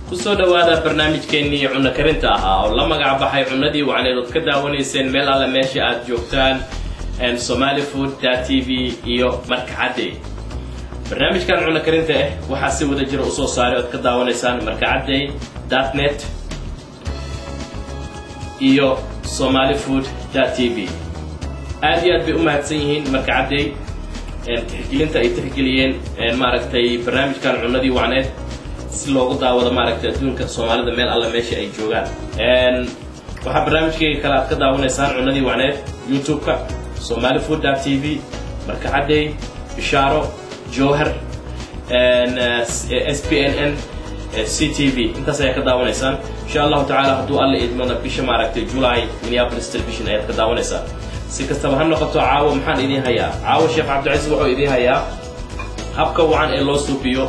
Kusoo dhowaada barnaamijkeennii cunno karinta ahaa oo la magac baxay Cunnadii Wacneed, ood ka daawanayseen meel alle meesha aad joogtaan Somali Food TV iyo Markacadde. Barnaamijkan cunno karinta ah waxaa si wada jira usoo saaray ood ka daawanaysaan markacadde.net iyo Somali Food TV. Aad iyo aad bay u mahadsan yihiin Markacadey tixgelinta ay tixgeliyeen maaragtay barnaamijkan Cunnadii Wacneed si loogu daawado maaragtay adduunka Soomaalida meel alle meesha ay joogaan. Waxaa barnaamijkayga kale aad ka daawanaysaan Cunnadii Wacneed YouTube-ka, Somali Food TV, Markacadey, Bishaaro, Jowhar, SPNN, CTV. Intaas ayaa ka daawanaysaan. Insha Allahu tacaala, hadduu Alle idmona, bisha maaragtay July Minneapolis Television ayaad ka daawanaysaan. Si kastaba ha noqoto, caawo maxaan idiin hayaa? Caawo Sheekh Cabdicasiis wuxuu idiin hayaa habka wacan ee loo suubiyo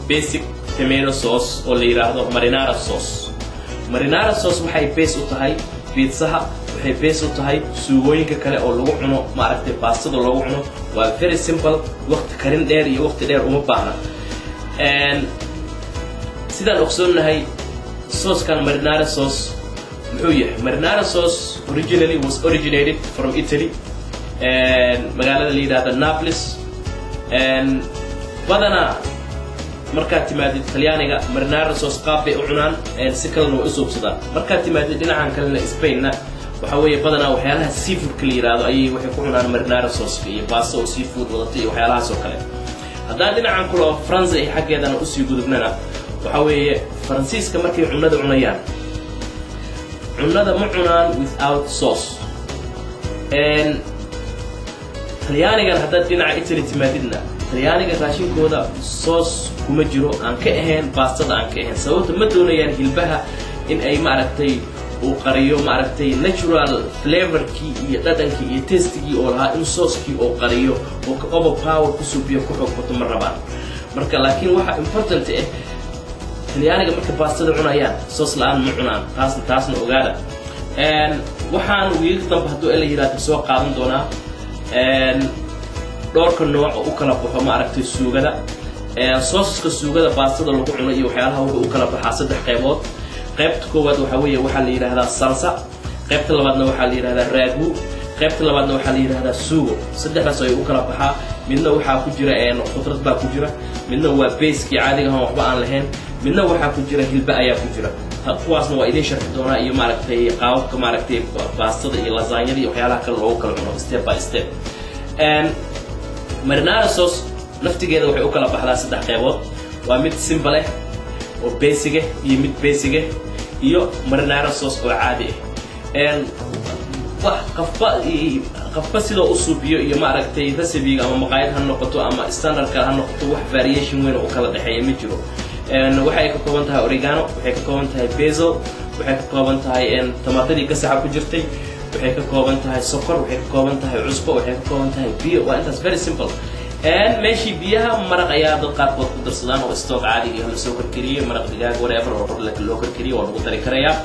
basic tomato sauce oo la yidhaahdo marinara sauce. Marinara sauce waxay base u tahay pizzaha, waxay base u tahay suugooyinka kale oo lagu cuno maaragtay baastada loogu cuno. Waa very simple, waqti karin dheer iyo waqti dheer uma baahna. Sidaan ogsoonnahay, saucekan marinara sauce muxuu yahay? Marinara sauce originally was originated from Italy, magaalada la yidhahda Naples. Badanaa markaad timaadid Talyaaniga, marinara sauce qaab bay u cunaan, si kalena way u suubsadaan. Markaad timaadid dhinacan kalena, Spainna, waxa weeye badanaa waxyaalaha seafoodka la yidhaahdo ayay waxay ku cunaan marinara sauceka iyo baasto oo seafood wadata iyo waxyaalahaas oo kale. Haddaan dhinacan kuloo France ay xaggeedana usii gudubnana, waxa weeye Faransiiska markay cunnada cunayaan, cunnada ma cunaan without sauce. Talyaanigan haddaad dhinaca Italy timaadidna, Talyaaniga raashinkooda sauce kuma jiro aan ka ahayn baastada aan ka ahayn. Sababta, ma doonayaan hilbaha in ay maaragtay uu qariyo maaragtay natural flavorkii iyo dhadhankii iyo tastigii oo lahaa, in saucekii oo qariyo oo ka overpower ku suubiyo, ku xoog bato ma rabaan. Marka laakiin waxa important ah, Talyaaniga marka baastada cunayaan sauce la-aan ma cunaan. Taasna ogaada. Waxaan wiilka dambe, hadduu Ela yidhaahdo, soo qaadan doonaa dhowrka nooc oo u kala baxo maaragtay suugada, sauceska suugada baastada lagu cuno iyo waxyaalaha. Wuxuu u kala baxaa saddex qaybood. Qaybta koowaad waxaa weeye waxaa la yidhaahdaa salsa, qaybta labaadna waxaa la yidhahdaa ragu, qaybta labaadna waxaa la yidhahdaa sugo. Saddexdaas ayuu u kala baxaa. Midna waxaa ku jira khudrad baa ku jira, midna waa basekii caadiga ahaan waxba aan lahayn, midna waxaa ku jira hilba ayaa ku jira. Kuwaasna waa idiin sharxi doonaa iyo maaragtay qaababka maaragtay baastada iyo lasagnada iyo waxyaalaha kale loogu kala cuno step by step. Marinara sauce naftigeeda waxay u kala baxdaa saddex qaybood: waa mid simple ah oo basic ah, iyo mid basic ah, iyo marinara sauce oo caadi ah. Wax qafba qafba sidoo u suubiyo iyo maaragtay recipe ama maqaayad ha noqoto ama standard kale ha noqoto, wax variation weyn oo u kala dhexeeya ma jiro. Waxay ka kooban tahay oregano, waxay ka kooban tahay basil, waxay ka kooban tahay tomaatadii gasaxa ku jirtay, waxay ka kooban tahay sokor, waxay ka kooban tahay cusbo, waxay ka kooban tahay biyo. Waa intaas, very simple. Meeshii biyaha maraq ayaa dad qaarkood ku darsadaan oo stock caadiga iyo lasoo karkariyey, maraq digaag, whatever oo loo karkariyo waa lagu dari karayaa,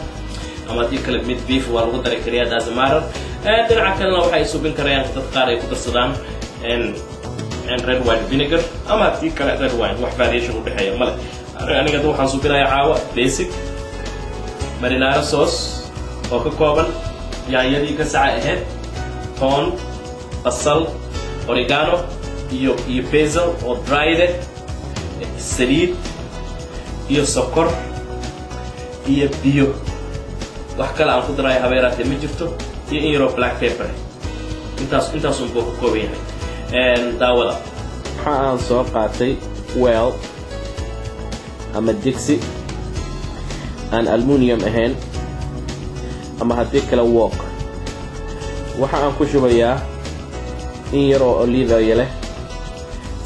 ama haddii kale mid beef waa lagu dari karayaa, doesn't matter. Dhinaca kalena waxay subin karayaan dad qaar ay ku darsadaan red wine vinegar ama haddii kale red wine. Wax variation u dhexeeya male. Aniga hadda waxaan subinayaa caawa basic marinara sauce oo ka kooban yaanyadii gasaca ahayd, toon, basal, oregano iyo basil oo dried, saliid iyo sokor iyo biyo. Wax kale aan ku daraayo habeeraatee ma jirto, iyo in yaroo black pepper. Intaas unbuu ka kooban yahay. Daawada. Waxa aan soo qaatay weel ama digsi aan aluminium ahayn ama haddii kale wok. Waxa aan ku shubayaa in yar oo olive oil leh.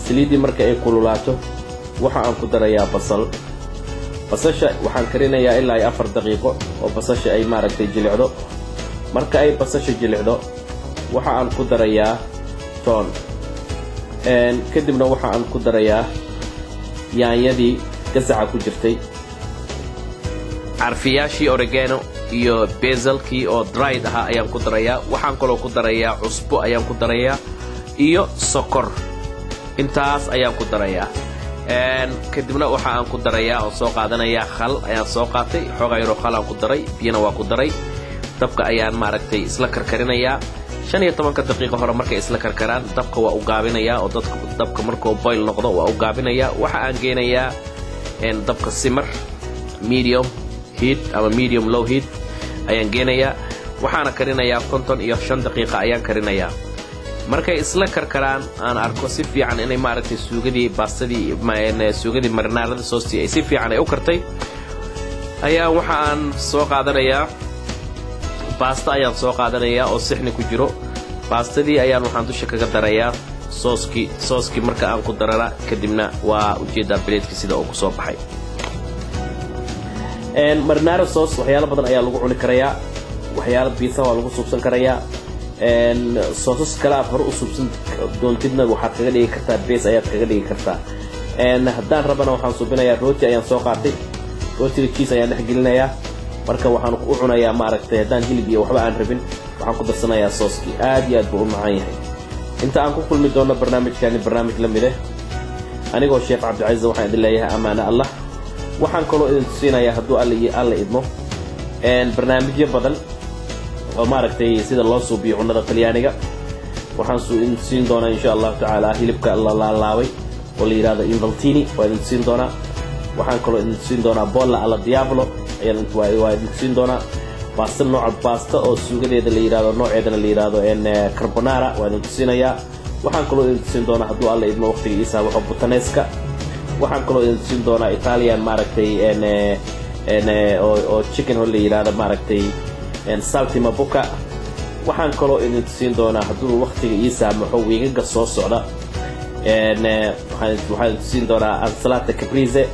Saliiddii marka ay kululaato, waxa aan ku darayaa basal. Basasha waxaan karinayaa ilaa iyo 4 daqiiqo oo basasha ay maaragtay jilicdo. Marka ay basasha jilicdo, waxa aan ku darayaa toon. Kadibna waxa aan ku darayaa yaanyadii gasaca ku jirtay. Carfiyaashii oregano iyo basilkii oo dried ahaa ayaan ku darayaa. Waxaan kaloo ku darayaa cusbo ayaan ku darayaa iyo sokor. Intaas ayaan ku darayaa. Kadibna waxa aan ku darayaa oo soo qaadanayaa khal ayaan soo qaatay, xoogaa yaroo khal aan ku daray, biyana waa ku daray. Dabka ayaan maaragtay isla karkarinayaa 15-ka daqiiqo hore. Markay isla karkaraan, dabka waa u gaabinayaa oo dabka markuu boil noqdo waa u gaabinayaa. Waxa aan geenayaa dabka simmer, medium heat ama medium low heat ayaan geenayaa. Waxaana karinayaa 55 daqiiqa ayaan karinayaa. Markay isla karkaraan, aan arko si fiican inay maaragtay suugadii baastadii, suugadii marinarada soostii ay si fiican ay u kartay, ayaa waxa aan soo qaadanayaa baasta ayaan soo qaadanayaa oo sixni ku jiro. Baastadii ayaan waxaan dusha kaga darayaa sooskii. Sooskii marka aan ku darana kadibna, waa ujeedaa plate-kii sida uu kusoo baxay. Marinara sauce waxyaalo badan ayaa lagu cuni karayaa, waxyaalo pizza waa lagu suubsan karayaa, soosas kale aad hore u suubsan doontidna waxaad kaga dhigi kartaa, base ayaad kaga dhigi kartaa. Haddaan rabana waxaan suubinayaa rooti ayaan soo qaatay, rootiga cheese ayaan dhex gelinayaa. Marka waxaan u cunayaa maaragtay, haddaan hilib iyo waxba aan rabin, waxaan ku darsanayaa sooskii. Aad iyo aad buu u macaan yahay. Inta aan ku kulmi doono barnaamijkani barnaamij la mid eh, anigoo Sheekh Cabdicasiis waxaan idin leeyahay amaano Allah. Waxaan kaloo idin tusiinayaa, hadduu Alla iyo Alla idmo, barnaamijyo badan oo maaragtay sida loo suubiyo cunnada Talyaaniga. Waxaan idin tusiin doonaa, insha Allahu tacaala, hilibka la laalaabay oo la yidhahdo involtini waa idin tusiin doonaa. Waxaan kaloo idin tusiin doonaa pollo alla diavolo ayaan waa idin tusiin doonaa. Baasta, nooca baasta oo suugadeeda la yidhahdo, nooceedana la yidhahdo carbonara, waa idin tusinayaa. Waxaan kaloo idin tusin doonaa, hadduu Alla idmo, waqtiga ii saabaxo, puttanesca. Waxaan kaloo idin tusin doonaa Italian maaragtay oo chicken oo la yidhahdo maaragtay saltimbocca. Waxaan kaloo idin tusin doonaa, hadduu waqtiga ii saamaxo, wiigaga soo socda, waxaan idin tusin doonaa insalata caprese.